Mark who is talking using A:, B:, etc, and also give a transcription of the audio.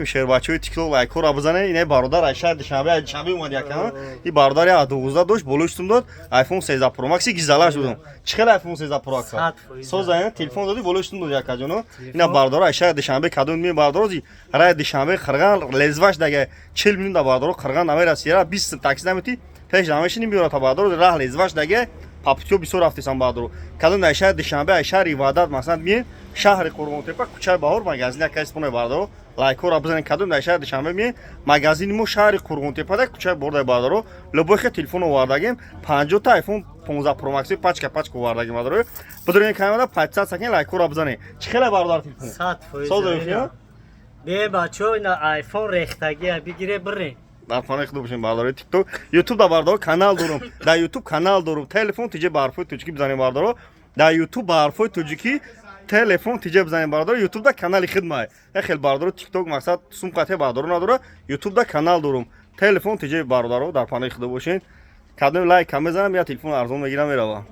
A: Шербачаҳои ТикТок, лайкҳоро бизанед. Ина бародар ай шаҳри Душанбе, ай Душанбе омад якам. И бародар я 12 дошт, болои сум дод. iPhone 13 Pro Max гизалаш будам. Чӣ хел iPhone 13 Pro Max?
B: 100%.
A: Соза, телефон додӣ, болои сум дод якаҷоно. Ина бародар ай шаҳри Душанбе кадом ми бародарози рай Душанбе қирған лезваш дага 40 минут да бародаро қирған намераси. Яра 20 такси намети, пеш намешини биёра та бародаро раҳ лезваш дага папутиё бисёр рафтесам бародаро. Кадом дар шаҳри Душанбе, ай шаҳри Ваҳдат, масалан, миен шаҳри Қурғонтепа, кӯчаи Баҳор, магазин якаи споне бародаро, лайкҳоро бизанед. Кадом дар шаҳри Душанбе миен, магазини мо шаҳри Қурғонтепада, кӯчаи Баҳор бародаро. Любой хел телефон овардагем, 50 та iPhone 15 Pro Max пачка пачка овардагем бародаро. Бидурен камера 500 сакин, лайкҳоро бизанед. Чӣ хеле, бародар, телефон?
B: 100%.
A: Соза ёфтӣ?
B: Бе, бачо, ина iPhone рехтагия, бигире, бире.
A: Дар хонаи худ бошем, бародарои ТикТок, Ютуб да бародаро канал дорум, дар Ютуб канал дорум, Телефон тиҷе ба ҳарфҳои тоҷикӣ бизанем, бародаро. Дар Ютуб ба ҳарфҳои тоҷикӣ Телефон тиҷе бизанем, бародаро. Ютуб да канали хидмай хел, бародаро. ТикТок мақсад сум қатъи бародаро надора. Ютуб да канал дорум, Телефон тиҷе, бародаро. Дар паноҳи худо бошед. Кадоми лайк кам мезанам, я телефон арзон мегирам, меравам.